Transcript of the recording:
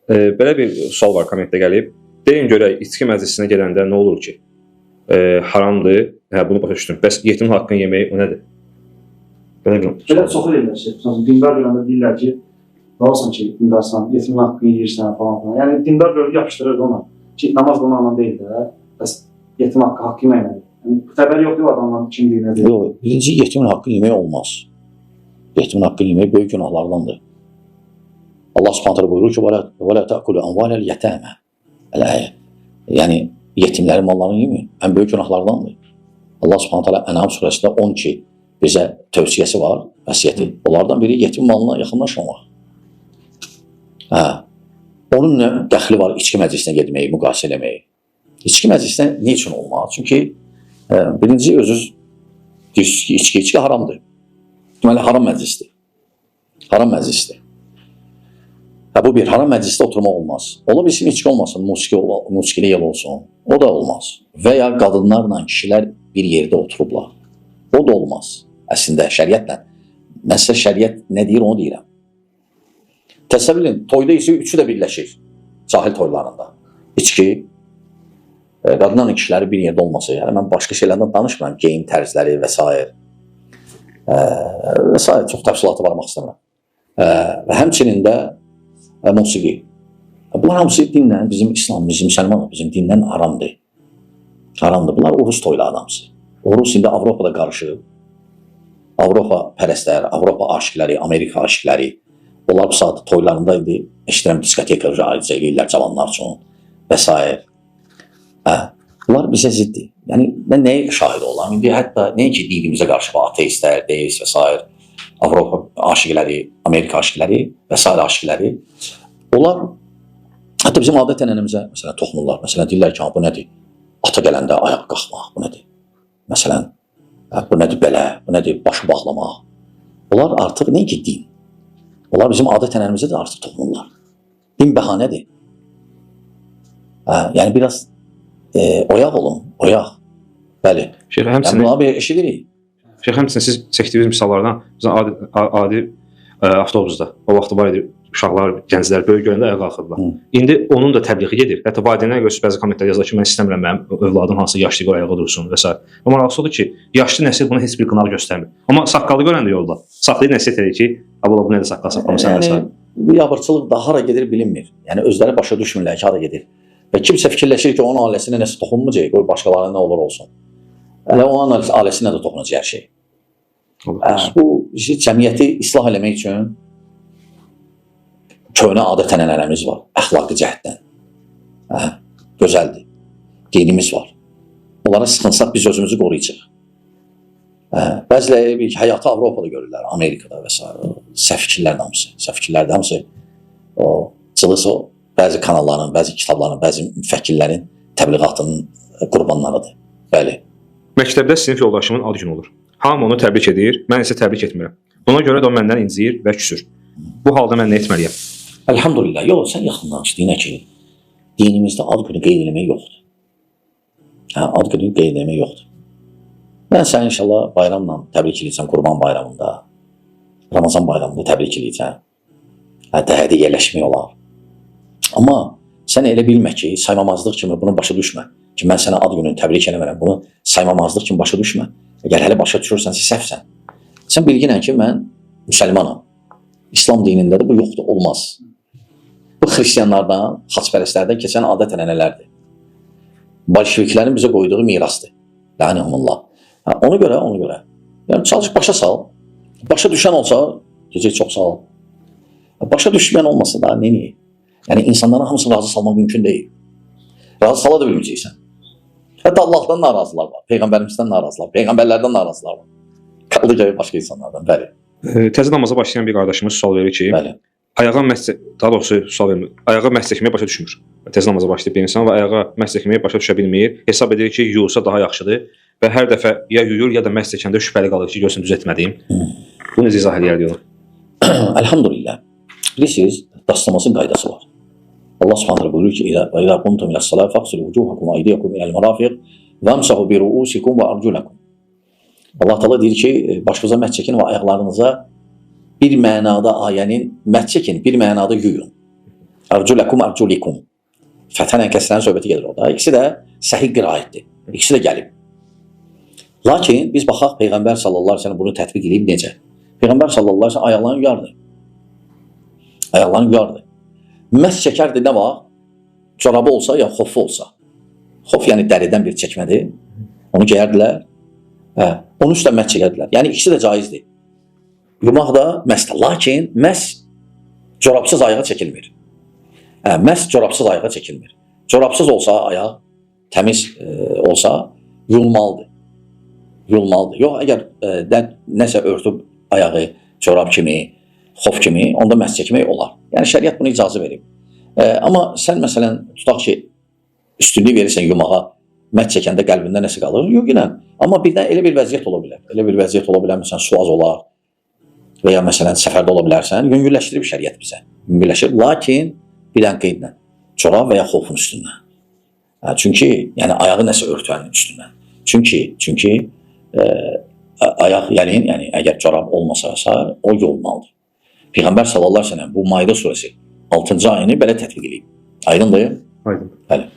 Belə bir sual var, kommentdə gəlib. Deyin görək, içki məclisinə gedəndə nə olur ki? Haramdır. Hə, bunu başa düşdüm. Bəs yetimin haqqını yemək o nədir? Belə bir Belə çox eləyirlər şey. Məsələn, dindar görəndə deyirlər ki, nə olsun ki, dindarsan, yetimin haqqını yeyirsən falan filan. Yəni dindar görür, yapışdırır ona. Ki, namaz qılmaqla deyil də, bəs yetim haqqı yeməklə. Yəni xəbəri yoxdur o adamların kimdir, nədir. Yox, birinci yetimin haqqını yemək olmaz. Yetimin haqqını yemək böyük günahlardandır. Allah Subhanahu taala buyurur ki: "Və la ta'kulu amvalel yetama." Əl-ayə. Yəni yetimlərin mallarını yeməyin. Ən böyük günahlardandır. Allah Subhanahu taala Ənam surəsində 12 bizə tövsiyəsi var, vəsiyyəti. Onlardan biri yetim malına yaxınlaşmamaq. Hə. Onun nə dəxli var içki məclisinə getməyi, müqayisə eləməyi? İçki məclisinə nə üçün olmaz? Çünki birinci özünüz deyirsiniz ki, içki haramdır. Deməli haram məclisdir. Haram məclisdir. Hə, bu bir haram məclisdə oturmaq olmaz. Ola bilsin içki olmasın, musiqi, musiqili yer olsun. O da olmaz. Və ya qadınlarla kişilər bir yerdə oturublar. O da olmaz. Əslində şəriətlə. Mən sizə şəriət nə deyir onu deyirəm. Təsəvvür edin, toyda isə üçü də birləşir. Cahil toylarında. İçki, qadınlarla kişiləri bir yerdə olması. Yəni mən başqa şeylərdən danışmıram. Geyim tərzləri və s. Və s. Çox təfsilata varmaq istəmirəm. Və həmçinin də musiqi. Bunlar hamısı dinlə, bizim İslam, bizim müsəlmanıq, bizim dindən haramdır. Haramdır. Bunlar Urus toyları hamısı. Urus indi Avropada qarışıb. Avropa pərəstlər, Avropa aşiqləri, Amerika aşiqləri. Onlar bu saat toylarında indi eşidirəm diskoteka ayrıca eləyirlər cavanlar üçün və s. Hə, bunlar bizə ziddir. Yəni mən nəyə şahid olam? İndi hətta nəinki dinimizə qarşı bu ateistlər, deist və s. Avropa aşiqləri, Amerika aşiqləri və s. aşiqləri onlar hətta bizim adət-ənənəmizə məsələn toxunurlar. Məsələn deyirlər ki, bu nədir? Ata gələndə ayaq qalxmaq, bu nədir? Məsələn, bu nədir belə? Bu nədir başı bağlamaq? Onlar artıq nəinki din. Onlar bizim adət-ənənəmizə də artıq toxunurlar. Din bəhanədir. Hə, yəni biraz oyaq olun, oyaq. Bəli. Şeyx, Yəni həmçinin bunları bir eşidirik. Şeyx, həmçinin siz çəkdiyiniz misallardan, məsələn, adi avtobusda o vaxt var idi uşaqlar, gənclər böyük görəndə ayağa qalxırdılar. Hı. İndi onun da təbliği gedir. Hətta valideynlər görürsüz bəzi kommentlər yazırlar ki, mən istəmirəm mənim övladım hansı yaşlı görə ayağa dursun və s. Və maraqlısı odur ki, yaşlı nəsil buna heç bir qınaq göstərmir. Amma saqqalı görəndə yolda saxlayır nəsihət edir ki, "Abla bu nədir saqqal saxlamısan" və s. Yəni bu yabırçılıq da hara gedir bilinmir. Yəni özləri başa düşmürlər ki, hara gedir. Və kimsə fikirləşir ki, onun ailəsinə nəsə toxunmayacaq, qoy başqalarına nə olur olsun. Elə onun ailəsinə də toxunacaq hər şey. Allah korusun. Bu cəmiyyəti islah eləmək üçün köhnə adət-ənənələrimiz var, əxlaqi cəhətdən. Hə, gözəldir. Dinimiz var. Onlara sıxınsaq biz özümüzü qoruyacaq. Hə, bəziləri bir həyatı Avropada görürlər, Amerikada və s. Səhv fikirlər hamısı, səhv fikirlər hamısı o cılız o bəzi kanalların, bəzi kitabların, bəzi müfəkkirlərin təbliğatının qurbanlarıdır. Bəli. Məktəbdə sinif yoldaşımın ad günü olur. Hamı onu təbrik edir, mən isə təbrik etmirəm. Buna görə də o məndən inciyir və küsür. Bu halda mən nə etməliyəm? Elhamdülillah. Yox, sən yaxından dinə ki, dinimizdə ad günü qeyd eləmək yoxdur. Hə, ad günü qeyd eləmək yoxdur. Mən səni inşallah bayramla təbrik eləyəcəm, Qurban bayramında, Ramazan bayramında təbrik eləyəcəm. Hətta hədiyyələşmək olar. Amma sən elə bilmə ki, saymamazlıq kimi bunu başa düşmə. Ki, mən sənə ad gününü təbrik eləmirəm, bunu saymamazlıq kimi başa düşmə. Əgər hələ başa düşürsənsə səhvsən. Sən bilginən ki, mən müsəlmanam. İslam dinində də bu yoxdur, olmaz. Bu xristianlardan, xaçpərəstlərdən keçən adət-ənənələrdir. Bolşeviklərin bizə qoyduğu mirasdır. Lənəhumullah. Hə, ona görə. Yəni çalış başa sal. Başa düşən olsa, deyəcək çox sağ ol. Başa düşməyən olmasa da nə edeyim? Yəni insanların hamısını razı salmaq mümkün deyil. Razı sala da bilməyəcəksən. Hətta Allahdan narazılar var, peyğəmbərimizdən narazılar, peyğəmbərlərdən narazılar var. Qaldı gəlib başqa insanlardan. Bəli, Təzə namaza başlayan bir qardaşımız sual verir ki, bəli. Ayağa məhz daha doğrusu sual vermir. Ayağa məhz çəkməyi başa düşmür. Təzə namaza başlayıb bir insan və ayağa məhz çəkməyi başa düşə bilmir. Hesab edir ki, yuyulsa daha yaxşıdır və hər dəfə ya yuyur ya da məhz çəkəndə şübhəli qalır ki, görsən düz etmədiyim. Bunu necə izah eləyərdik onu? Elhamdülillah. Bilirsiniz, dastamazın qaydası var. Allah Subhanahu taala buyurur ki: "Və izə qumtum iləs-salati fəğsilu vucuhakum və aydiyakum iləl-marafiq vəmsahu bi ruusikum və arculakum." Allah Teala deyir ki, başınıza məhz çəkin və ayaqlarınıza bir mənada ayənin məhz çəkin, bir mənada yuyun. Ərculəkum, ərculikum. Fəthənlə kəsrənin söhbəti gedir orada. İkisi də səhih qiraətdir. İkisi də gəlib. Lakin biz baxaq Peyğəmbər sallallahu əleyhi və səlləm bunu tətbiq edib necə? Peyğəmbər sallallahu əleyhi və səlləm ayaqlarını yuyardı. Ayaqlarını yuyardı. Məs çəkərdi nə vaxt? Corabı olsa ya xofu olsa. Xof yəni dəridən bir çəkmədir. Onu geyərdilər. Hə, onun üstə məs çəkərdilər. Yəni ikisi də caizdir. Yumaq da, məs də. Lakin məs corabsız ayağa çəkilmir. Hə, məs corabsız ayağa çəkilmir. Corabsız olsa ayaq təmiz olsa yuyulmalıdır. Yuyulmalıdır. Yox, əgər nəsə örtüb ayağı corab kimi, xof kimi, onda məs çəkmək olar. Yəni şəriət buna icazə verib. Amma sən məsələn tutaq ki, üstünlük verirsən yumağa, məs çəkəndə qəlbində nəsə qalır, yox yenə. Amma birdən elə bir vəziyyət ola bilər. Elə bir vəziyyət ola bilər, məsələn, su az olar və ya məsələn səfərdə ola bilərsən. Yüngülləşdirib şəriət bizə. Yüngülləşir. Lakin bir dənə qeydlə, corab və ya xofun üstündən. Hə, çünki yəni ayağı nəsə örtənin üstündən. Çünki ayaq yəni əgər corab olmasa o yuyulmalıdır. Peyğəmbər sallallahu əleyhi və səlləm bu Maidə surəsi 6-cı ayəni belə tətbiq eləyib. Aydındır? Aydın. Bəli.